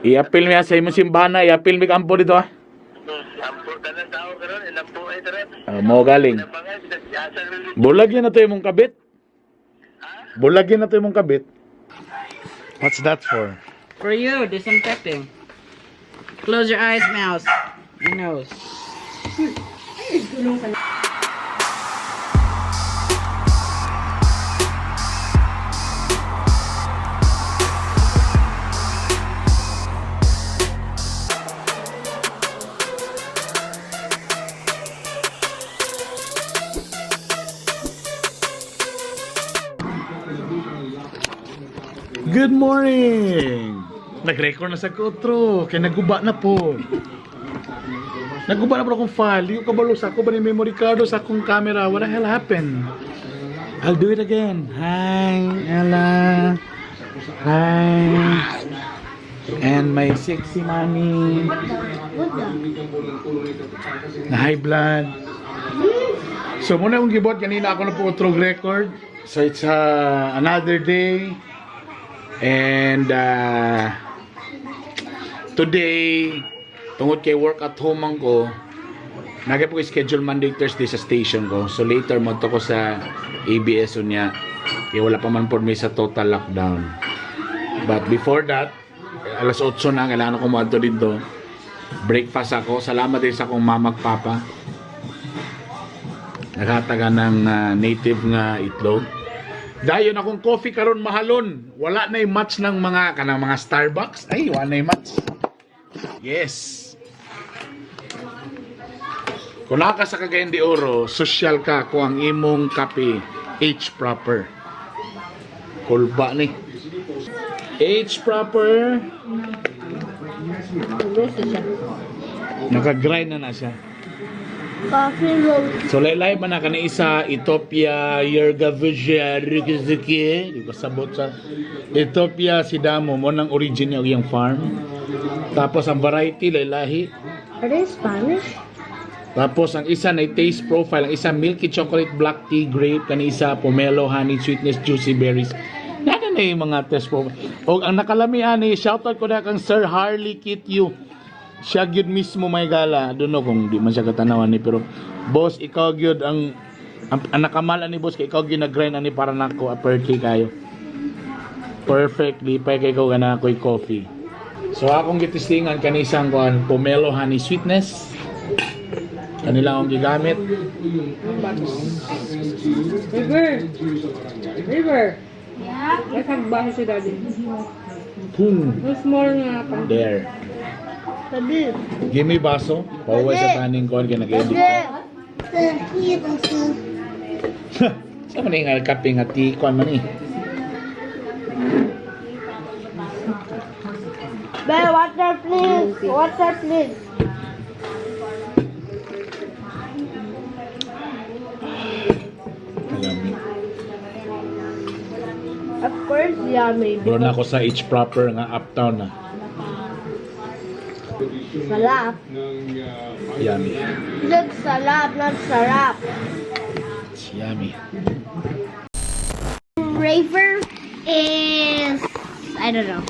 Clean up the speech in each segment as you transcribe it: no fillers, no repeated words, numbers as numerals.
I-appeal mi sa imong simbahan na, i-appeal mi kampo dito ah. Ampo tanan tao karon, ilampo ay tanan. Ah, mo galing. Bangay bisag asa rin. Bulagyan na to imong kabit. Bulagyan na to imong kabit. What's that for? For you, disinfecting. Close your eyes, mouse. Your nose. Good morning! Nag-record na sa kotro, kaya naguba na po. Naguba na po akong file. Di ko kabalo sa ako ba ni memory card o sa akong camera. What the hell happened? I'll do it again. Hi, Ella. Hi. And my sexy mommy. Na high blood. So muna akong gibot kanina ako na po utrog record. So it's another day. And today, tungod kay work at home man ko, nagya po ko schedule Monday, Thursday sa station ko. So later, mo ko sa ABS unya. Kaya wala pa man po mi sa total lockdown. But before that, alas 8 na, kailangan ko muadto dito. Breakfast ako. Salamat din sa akong mama at papa. Nakataga ng native nga itlog. Dayon akong coffee karon mahalon. Wala na match ng mga kanang mga Starbucks. Ay, wala na match. Yes. Kung naa ka sa Cagayan de Oro, social ka kung ang imong kape H proper. Kulba ni. H proper. Naka-grind na na siya. Coffee roast. So laylay man na kani isa Ethiopia Yergavia Rukizuki, di ko sabot sa Ethiopia Sidamo mo nang origin niya og iyang farm. Tapos ang variety laylahi. Are they Spanish? Tapos ang isa na taste profile, ang isa milky chocolate black tea grape, kani isa pomelo honey sweetness juicy berries. Nana na yung mga test profile. Og ang nakalami ani, shoutout ko na kang Sir Harley Kityu. Siya gyud mismo may gala. I don't know kung di man siya katanawan ni pero boss ikaw gyud ang nakamal ani boss kay ikaw gyud nag-grind ani para nako apparently kayo. Perfect, lipay kay ko gana ako'y coffee. So akong gitistingan kanisang kuan pomelo honey sweetness. Kanila akong gigamit. River! River! Yeah? Nagbaho si daddy. Boom. Mas more nga pa. There. Sabi. Give me baso. Pauwi sa taning kuan kay nag-edit ko. Sa man nga kape nga tea kuan man eh. Be, water please. Water please. Kalami. Of course, yummy. Bro na ako sa H proper nga uptown na. Salap. Yummy. Look, salap, not sarap. It's yummy. Raver is... I don't know.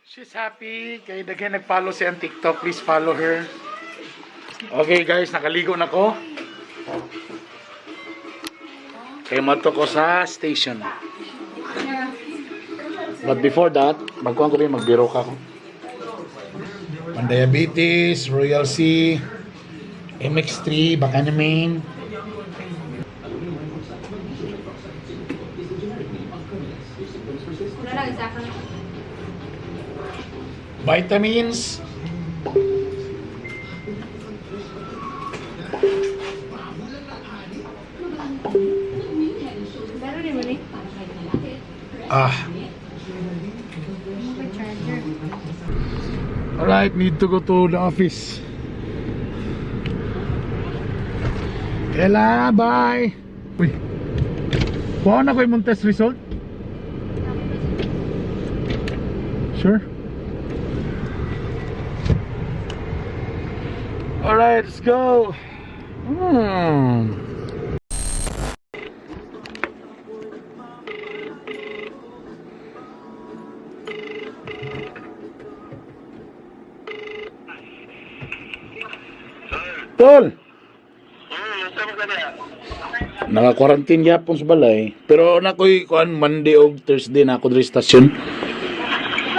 She's happy. Kay daghan nag-follow siya on TikTok. Please follow her. Okay guys, nakaligo na ko. Kay mato ko sa station. But before that, magkuhan ko rin, magbiro ka ko. Pandiabetes, Royal C, MX3, baka naman. Vitamins. Ah. Alright, need to go to the office. Ella, bye. Uy. Kuha na ko yung test result. Sure. Alright, let's go. Tol, Unsa man ka niya? naka-quarantine gyapon sa balay. Pero na ko'y kuan Monday og Thursday na ako diri stasyon.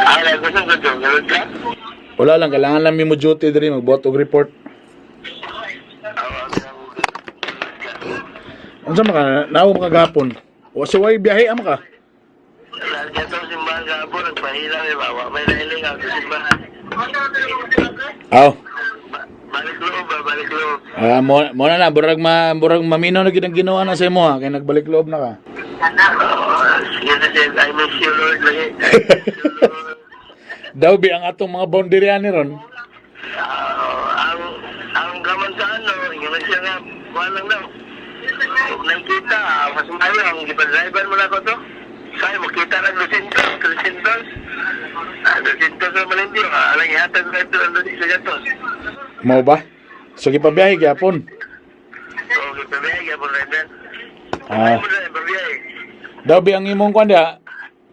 Ah, gusto ko dyan. Ganun ka? Wala lang, kailangan lang mi mo duty diri magbuhat og report. Unsa man ka nao man ka gapon? Wa sa way biyahe ama ka? Lagi itong simbahan gabo, nagpahila may bawa. May nahiling ako sa simbahan. Aw. Balik loob ba? Balik loob. Ah, mo na na burag maminaw na gid ang ginawa na sa imo ha, kay nagbalik loob na ka. Oh, sige na siya. I miss you, Lord. Lagi. I miss you, Lord. Daw bi ang atong mga boundary ani ron. Ah, ang kamantaan, no, yung siya nga, wala lang daw. Kung nakita, mas mayo, ang gipa-driver mo na ko to. Say, makita ng Lucintos, Lucintos. Ah, Lucintos sa Malindio, alang ihatag na ito ang Lucintos sa Gatos. Mao ba? So gipabiyahe gyapon. So, gipabiyahe, gyapon driver. Ah. Ay mo na, pabiyahe. Daw bi ang imong kuan diha,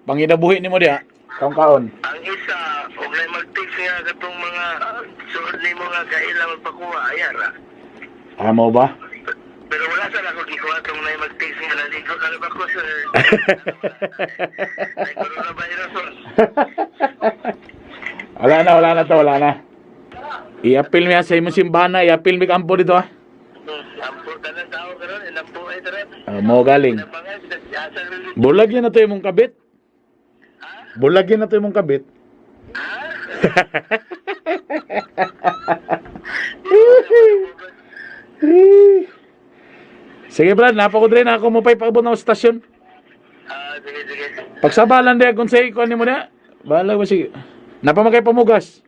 panginabuhi nimo diha, kaon kaon. Ang isa, huwag na mag-text nga katong mga suod nimo nga kaila magpakuha, ayara. Ah, mao ba? Pero wala sa ako gikuha itong na mag-text nga naligo ka na ba ko, sir? Ay, coronavirus, sir. Wala na, wala na to, wala na. I-appeal mi sa imong simbahan na, i-appeal mi kampo dito ha. Ampo tanan tao karon, inampo ay taran. Ah, mao galing. Pinabangay, asa religion. Bulagyan na to imong kabit. Bulagyan na to imong kabit. Sige Brad, napa ko diri na ako mo pay paabot na ako sa stasyon. Ah, sige, sige. Pagsaba lang diha kung say kuan nimo na. Bahala ba sige. Napa man kay pamugas.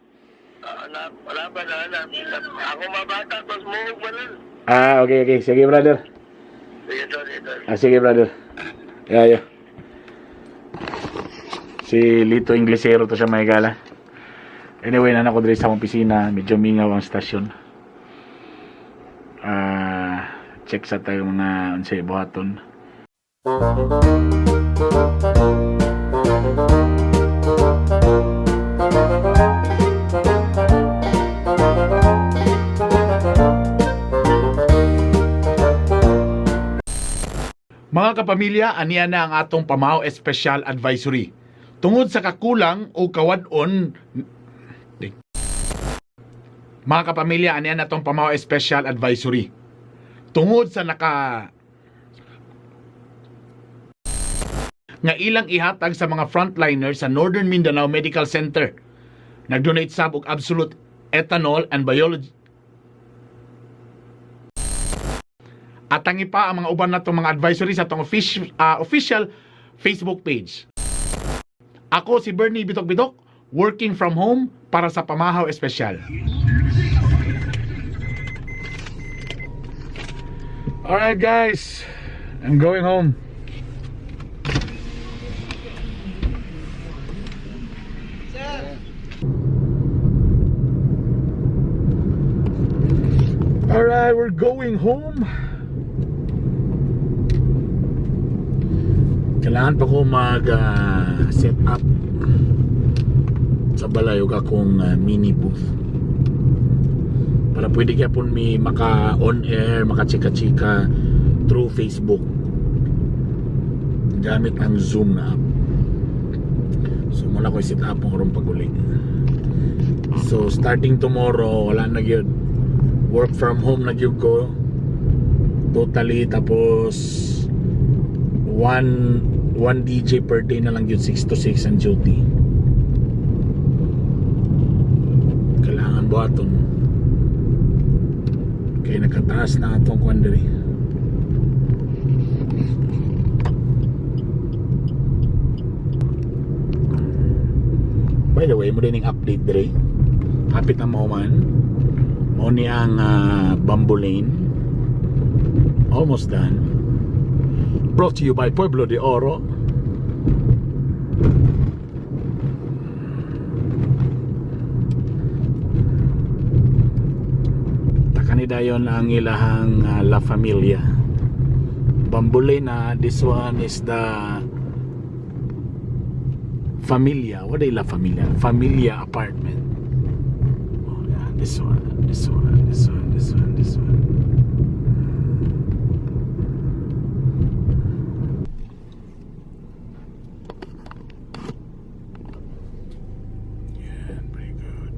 Ah, wala pa na, na. Ako mabata, tapos muhog pa nun. Ah, okay okay. Sige brother. Sige, tol, sige, tol. Ah, sige brother. Yeah, yeah. Si Lito Inglesero to siya may gala. Anyway, nana ko diri sa akong opisina, medyo mingaw ang stasyon. Ah, check sa tayo mga unsay buhaton. Mga kapamilya, aniya na ang atong Pamao Special Advisory. Tungod sa kakulang o kawad-on. Mga kapamilya, aniya na atong Pamao Special Advisory. Tungod sa naka nga ilang ihatag sa mga frontliners sa Northern Mindanao Medical Center. Nagdonate sab og absolute ethanol and biology. Atangi pa ang mga uban natong mga advisory sa atong official Facebook page. Ako si Bernie Bitok Bitok, working from home para sa Pamahaw Espesyal. Alright guys, I'm going home. Alright, we're going home. Kailangan pa ko mag set up sa balay og akong mini booth para pwede kaya po mi maka on air, maka chika-chika through Facebook gamit ang Zoom na app. So muna ko set up ang karong pag-uli. So starting tomorrow, wala na gyud. Work from home na gyud ko. Totally, tapos one DJ per day na lang yun, 6 to 6 ang duty. Kailangan buhaton kay nakataas na atong kwan diri. By the way, mo din yung update diri, hapit na mahuman mo ni ang Bamboo Lane, almost done. Brought to you by Pueblo de Oro. Takani dayon ang ilahang La Familia. Bamboo Lane na this one is the Familia. What is La Familia? Familia apartment. Oh, yan. This one, this one, this one, this one, this one. Yeah, pretty good.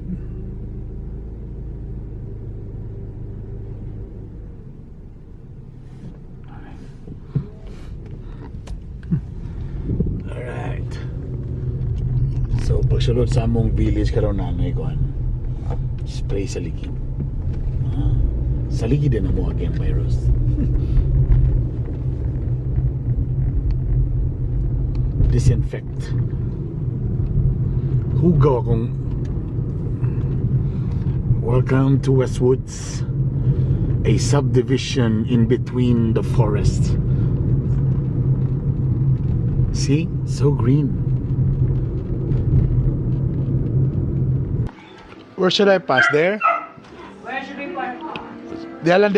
Alright. So, pagsulod sa among village karon nanay kuan. Spray sa ligid. Ah, sa ligid din na mo again virus. Disinfect. Hugaw akong. Welcome to Westwoods, a subdivision in between the forest. See? So green. Where should I pass? There? Where should we park? Diyan lang.